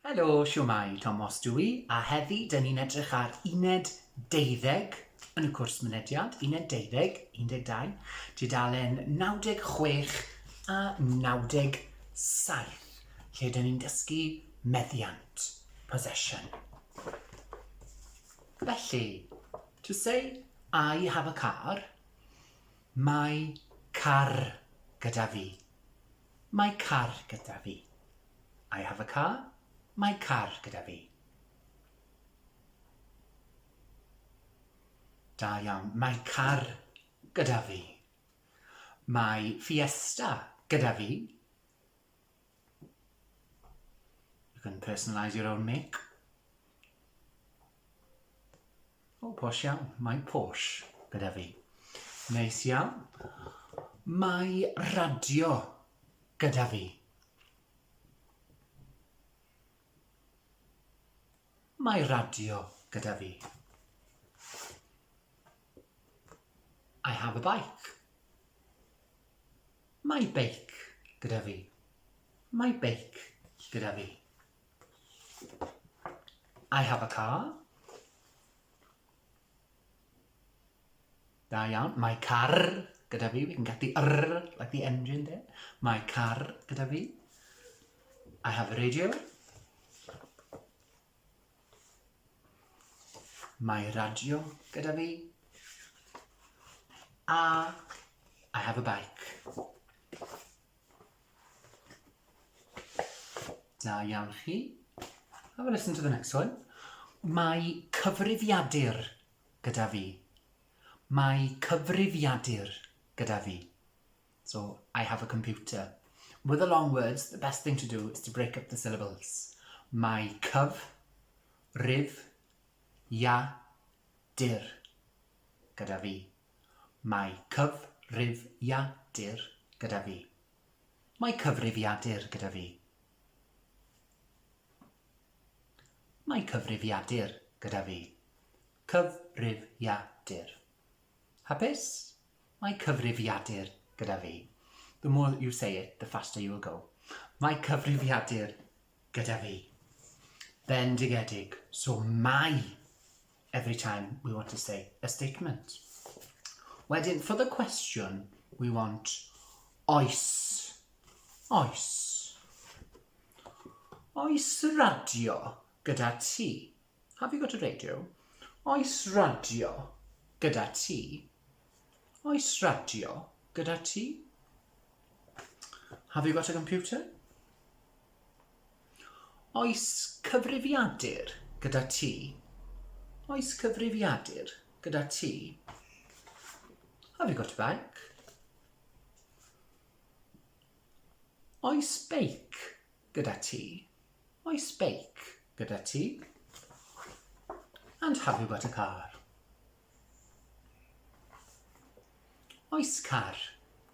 Helo, siwmai, Tomos dw i, a heddi dyn ni'n edrych ar uned deuddeg yn y cwrs mynediad, uned deuddeg, 12, tudalen 96 a 97, lle dyn ni'n dysgu meddiant, possession. Felly, to say I have a car, mae car gyda fi. Mae car gyda fi. I have a car. Mae car gyda fi. Da iawn. Mae car gyda fi. Mae Fiesta gyda fi. You can personalise your own make. O, posh iawn. Mae Porsche gyda fi. Neis iawn. Mae radio gyda fi. Mae radio gyda fi. I have a bike. Mae beic gyda fi. Mae beic gyda fi. I have a car. Da iawn. Mae car gyda fi. We can get the r, like the engine there. Mae car gyda fi. I have a radio. Mae radio gyda fi. A I have a bike. Da iawn chi. Have a listen to the next one. Mae cyfrifiadur gyda fi. Mae cyfrifiadur gyda fi. So, I have a computer. With the long words, the best thing to do is to break up the syllables. Mae cyf, rif, ia, dur gyda fi. Mae cyfrifiadur gyda fi. Mae cyfrifiadur gyda fi. Mae cyfrifiadur gyda fi. Cyfrifiadur. Hapus? Mae cyfrifiadur gyda fi. The more that you say it, the faster you will go. Mae cyfrifiadur gyda fi. Bendigedig. So mae every time we want to say a statement. Wedyn, for the question, we want oes. Oes. Oes radio gyda ti? Have you got a radio? Oes radio gyda ti? Oes radio gyda ti? Have you got a computer? Oes cyfrifiadur gyda ti? Oes cyfrifiadur gyda ti? Have you got a bike? Oes beic gyda ti? Oes beic gyda ti? And have you got a car? Oes car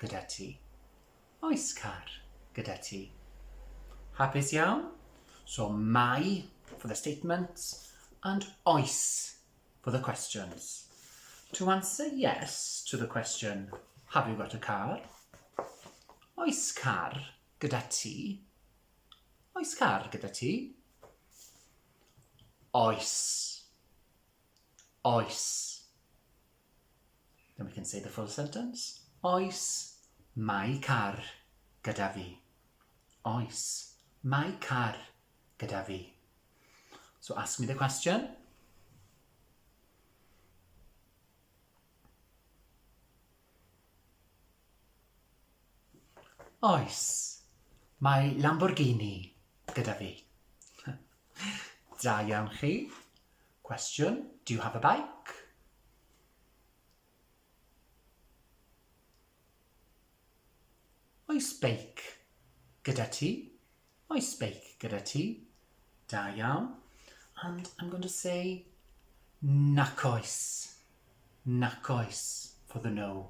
gyda ti? Oes car gyda ti? Hapus iawn? So mae for the statements and oes for the questions. To answer yes to the question, have you got a car? Oes car gyda ti? Oes car gyda ti? Oes. Oes. Then we can say the full sentence. Oes, mae car gyda fi. Oes, mae car gyda fi. So ask me the question. Oes, mae Lamborghini gyda fi. Da iawn chi. Cwestiwn, do you have a bike? Oes beic gyda ti? Oes beic gyda ti? Da iawn. And I'm going to say nac oes. Nac oes for the no.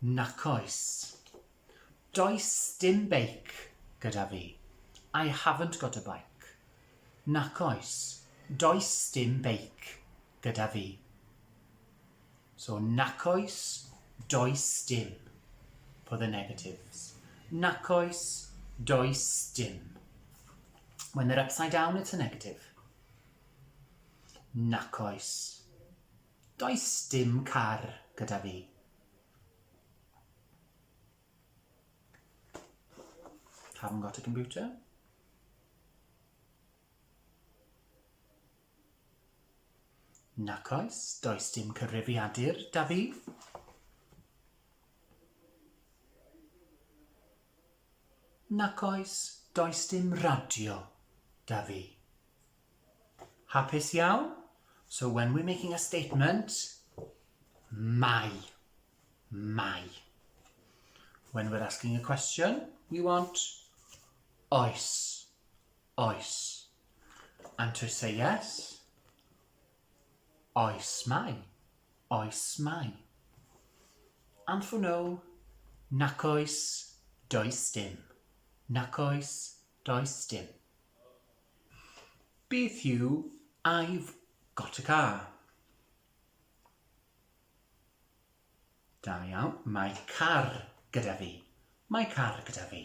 Nac oes. Does dim beic gyda fi. I haven't got a bike. Nac oes. Does dim beic gyda fi. So nac oes, does dim for the negatives. Nac oes, does dim. When they're upside down, it's a negative. Nac oes. Does dim car gyda fi. Haven't got a computer. Nac oes, does dim cyfrifiadur 'da fi. Nac oes, does dim radio 'da fi. Hapus iawn? So when we're making a statement, mae. Mae. When we're asking a question, we want oes. Oes. And to say yes, oes mae. Oes mae. And for no, nac oes, does dim. Nac oes, does dim. Beth yw I've got a car? Da iawn. Mae car gyda fi. Mae car gyda fi.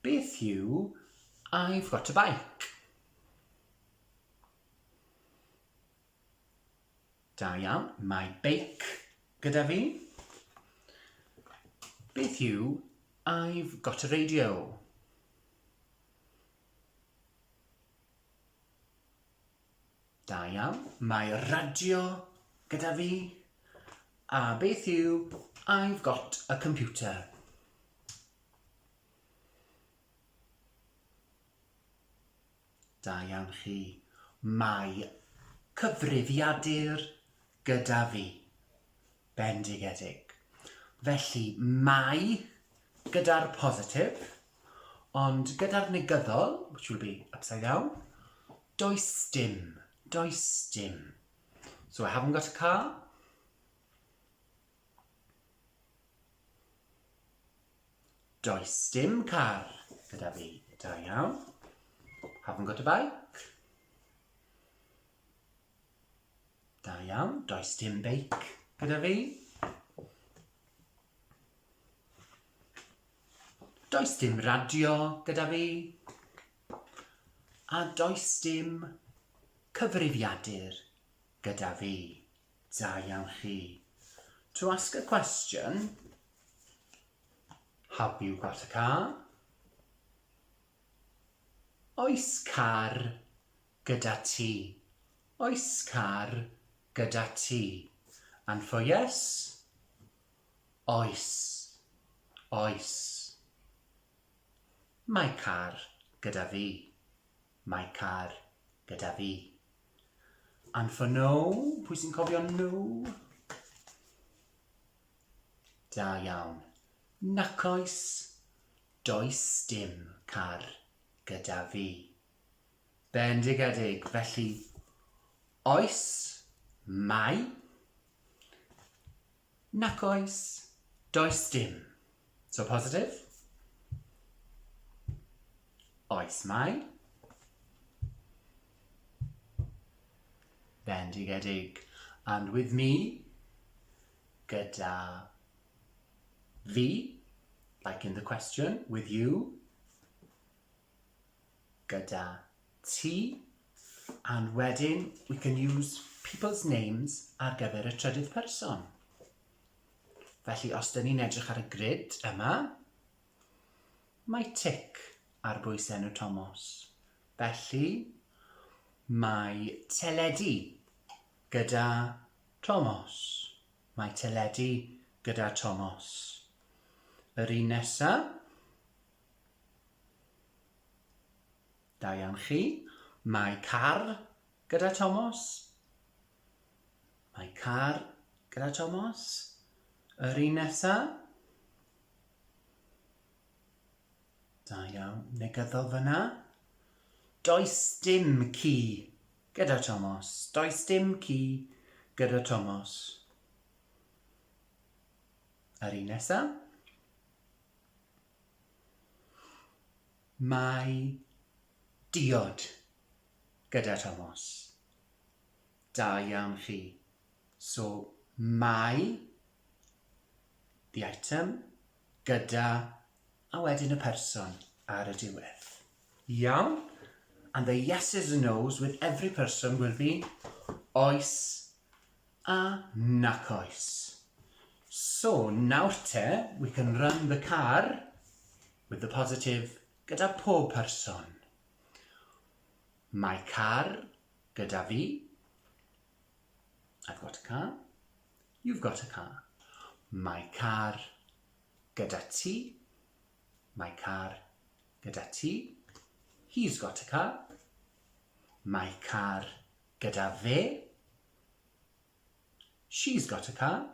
Beth yw I've got a bike? Da iawn. Mae beic gyda fi. Beth yw I've got a radio? Da iawn. Mae radio gyda fi. A beth yw I've got a computer? Da iawn chi. Mae cyfrifiadur gyda fi. Bendigedig. Felly mae gyda'r positif, ond gyda'r negyddol, which will be upside down, does dim, does dim. So I haven't got a car. Does dim car gyda fi. Da iawn. Haven't got a bike. Da iawn. Does dim beic gyda fi. Does dim radio gyda fi. A does dim cyfrifiadur gyda fi. Da iawn chi. To ask a question, have you got a car? Oes car gyda ti? Oes car gyda ti? And for yes, oes. Oes. Mae car gyda fi. Mae car gyda fi. And for no, pwy sy'n cofio no? Da iawn. Nac oes, does dim car gyda fi. Bendigedig, felly oes, mae, nac oes, does dim. So positive. Oes mae. Bendigedig. And with me, gyda fi, like in the question, with you, gyda ti, and wedyn we can use people's names ar gyfer y trydydd person. Felly os dyn ni'n edrych ar y grid yma, mae tic ar bwys enw Tomos. Felly mae teledu gyda Tomos. Mae teledu gyda Tomos. Yr un nesa, Da iawn chi. Mae car gyda Tomos. Mae car gyda Tomos. Yr un nesa. Da iawn. Negyddol fyna. Does dim ci gyda Tomos. Does dim ci gyda Tomos. Yr un nesa. Mae diod gyda Tomos. Da iawn chi. So, mae the item gyda a wedyn y person ar y diwedd. Iawn. And the yeses and nos with every person will be oes a nac oes. So, nawr te, we can run the car with the positive gyda pob person. Mae car gyda fi. I've got a car. You've got a car. Mae car gyda ti. Mae car gyda ti. He's got a car. Mae car gyda fe. She's got a car.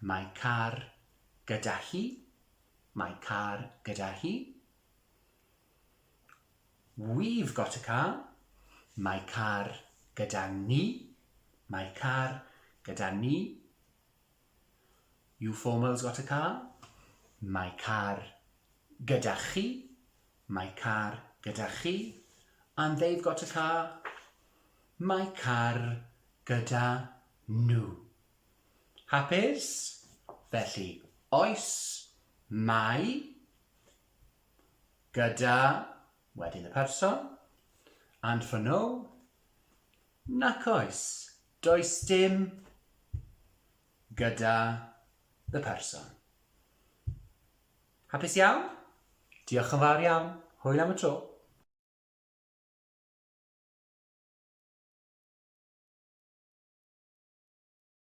Mae car gyda hi. Mae car gyda hi. We've got a car. Mae car gyda ni. Mae car gyda ni. You formal's got a car. Mae car gyda chi. Mae car gyda chi. And they've got a car. Mae car gyda nhw. Hapus? Felly, oes, mae, gyda, wedyn y person, and for no, nac oes, does dim, gyda the person. Hapus iawn? Diolch yn fawr iawn. Hwyl am y tro.